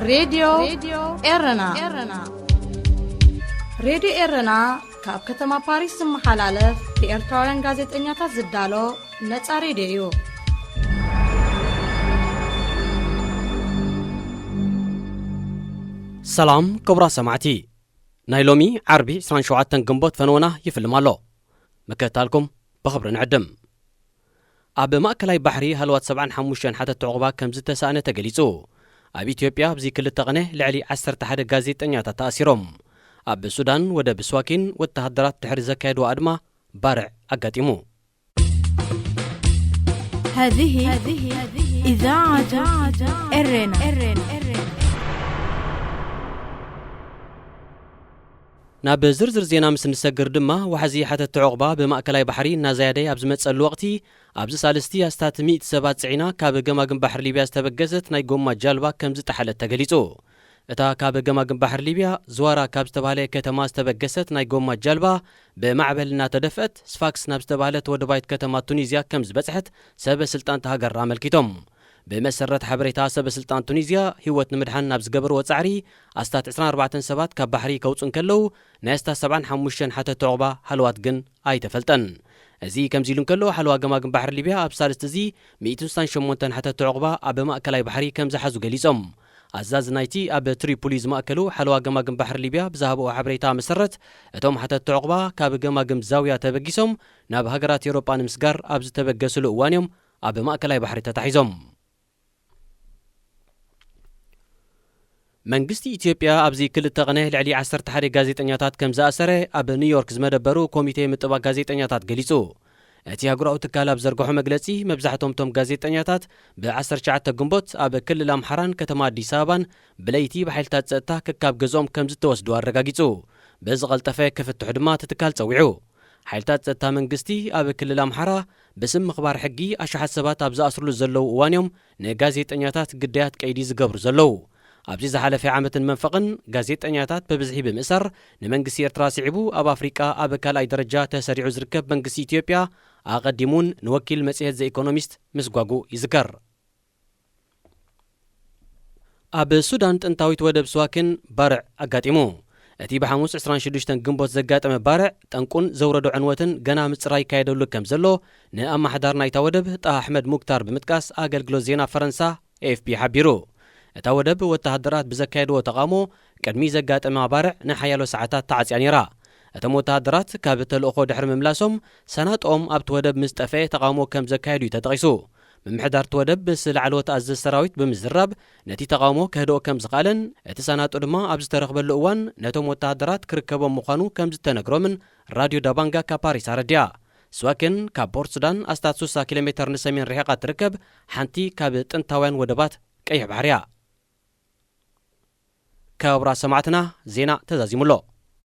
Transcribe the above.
ሬድዮ ኤረና። ሬድዮ ኤረና ካብ ከተማ ፓሪስ ዝመሓላለፍ ብኤርትራውያን ጋዜጠኛታት ዝዳሎ ነጻ ሬድዮ እዩ። ሰላም ክቡራት ሰማዕቲ፣ ናይ ሎሚ ዓርቢ ዕስራን ሸውዓተን ግንቦት ፈነወና ይፍልም ኣሎ። ምክትታልኩም ብኽብሪ ንዕድም። ኣብ ማእከላይ ባሕሪ ሃለዋት ሰብዓን ሓሙሽተን ሓተቲ ዑቕባ ከም ዝተሳእነ ተገሊጹ። ኣብ ኢትዮጵያ ኣብዚ ክልተ ቕነ ልዕሊ ዓሰርተ ሓደ ጋዜጠኛታት ተኣሲሮም። ኣብ ሱዳን ወደብ ስዋኪን ወተሃደራት ድሕሪ ዘካየድዎ ኣድማ ባርዕ ኣጋጢሙ። هذه إذاعة إرنا. ናብ ዝርዝር ዜና ምስ ንሰግር ድማ፣ ዋሕዚ ሓተቲ ዑቕባ ብማእከላይ ባሕሪ እናዘያደ ኣብ ዝመጸሉ ወቕቲ፣ ኣብዚ ሳልስቲ ኣስታት ሚእቲ ሰባት ጽዒና ካብ ገማግም ባሕሪ ሊብያ ዝተበገሰት ናይ ጎማ ጃልባ ከም ዝጠሓለት ተገሊጹ። እታ ካብ ገማግም ባሕሪ ሊብያ ዝዋራ ካብ ዝተባህለ ከተማ ዝተበገሰት ናይ ጎማ ጃልባ ብማዕበል እናተደፍአት ስፋክስ ናብ ዝተባህለት ወደባይት ከተማ ቱኒዝያ ከም ዝበጽሐት ሰበ ስልጣን እታ ሃገር ኣመልኪቶም። ብመሰረት ሓበሬታ ሰበ ስልጣን ቱኒዝያ፣ ህይወት ንምድሓን ናብ ዝገበርዎ ጻዕሪ ኣስታት ዕስራን ኣርባዕተን ሰባት ካብ ባሕሪ ከውጹ እንከለዉ፣ ናይ ኣስታት ሰብዓን ሓሙሽተን ሓተቲ ዑቕባ ሃለዋት ግን ኣይተፈልጠን። እዚ ከምዚ ኢሉ እንከሎ፣ ሓለዋ ገማግም ባሕሪ ሊብያ ኣብ ሳልስቲ እዚ ሚእትን ስሳን ሸሞንተን ሓተቲ ዑቕባ ኣብ ማእከላይ ባሕሪ ከም ዝሓዙ ገሊጾም። ኣዛዚ ናይቲ ኣብ ትሪፖሊ ዝማእከሉ ሓለዋ ገማግም ባሕሪ ሊብያ ብዝሃብኦ ሓበሬታ መሰረት፣ እቶም ሓተቲ ዑቕባ ካብ ገማግም ዛውያ ተበጊሶም ናብ ሃገራት ኤውሮጳ ንምስጋር ኣብ ዝተበገስሉ እዋን እዮም ኣብ ማእከላይ ባሕሪ ተታሒዞም። መንግስቲ ኢትዮጵያ ኣብዚ ክልተ ቕነ ልዕሊ ዓሰርተ ሓደ ጋዜጠኛታት ከም ዝኣሰረ ኣብ ኒውዮርክ ዝመደበሩ ኮሚቴ ምጥባቕ ጋዜጠኛታት ገሊጹ። እቲ ኣህጉራዊ ትካል ኣብ ዘርግሖ መግለጺ፣ መብዛሕትኦም እቶም ጋዜጠኛታት ብ ዓሰርተ ትሽዓተ ግንቦት ኣብ ክልል ኣምሓራን ከተማ ኣዲስ ኣበባን ብለይቲ ብሓይልታት ጸጥታ ክካብ ገዝኦም ከም ዝተወስዱ ኣረጋጊጹ። ብዝቐልጠፈ ክፍትሑ ድማ እቲ ትካል ጸዊዑ። ሓይልታት ጸጥታ መንግስቲ ኣብ ክልል ኣምሓራ ብስም ምኽባር ሕጊ ኣሽሓት ሰባት ኣብ ዝኣስርሉ ዘለዉ እዋን እዮም ንጋዜጠኛታት ግዳያት ቀይዲ ዝገብሩ ዘለዉ። ኣብዚ ዝሓለፈ ዓመትን መንፈቕን ጋዜጠኛታት ብብዝሒ ብምእሳር ንመንግስቲ ኤርትራ ስዒቡ ኣብ ኣፍሪቃ ኣብ ካልኣይ ደረጃ ተሰሪዑ ዝርከብ መንግስቲ ኢትዮጵያ ኣቐዲሙ እውን ንወኪል መጽሔት ዘ ኢኮኖሚስት ምስጓጉ ይዝከር። ኣብ ሱዳን ጥንታዊት ወደብ ስዋክን ባርዕ ኣጋጢሙ። እቲ ብሓሙስ ዕስራን ሽዱሽተን ግንቦት ዘጋጠመ ባርዕ ጠንቁን ዘውረዶ ዕንወትን ገና ምጽራይ ይካየደሉ ከም ዘሎ ንኣመሓዳር ናይታ ወደብ ጣሃ ኣሕመድ ሙክታር ብምጥቃስ ኣገልግሎት ዜና ፈረንሳ ኤኤፍፒ ሓቢሩ። እታ ወደብ ወተሃደራት ብዘካየድዎ ተቓውሞ ቅድሚ ዘጋጠማ ባርዕ ንሓያሎ ሰዓታት ተዓጽያ ነይራ። እቶም ወተሃደራት ካብ ተልእኾ ድሕሪ ምምላሶም፣ ሰናጦም ኣብቲ ወደብ ምስ ጠፍአ ተቓውሞ ከም ዘካየዱ እዩ ተጠቒሱ። ምምሕዳር እቲ ወደብ ምስ ላዕለዎት ኣዘዝቲ ሰራዊት ብምዝራብ፣ ነቲ ተቓውሞ ከህድኦ ከም ዝኸኣለን፣ እቲ ሰናጦ ድማ ኣብ ዝተረኽበሉ እዋን ነቶም ወተሃደራት ክርከቦም ምዃኑ ከም ዝተነግሮምን ራድዮ ዳባንጋ ካብ ፓሪስ ኣረዲኣ። ስዋክን ካብ ፖርት ሱዳን ኣስታት ሱሳ ኪሎ ሜተር ንሰሜን ርሒቓ ትርከብ ሓንቲ ካብ ጥንታውያን ወደባት ቀይሕ ባሕሪ እያ። ክቡራት ሰማዕትና፣ ዜና ተዛዚሙ ኣሎ።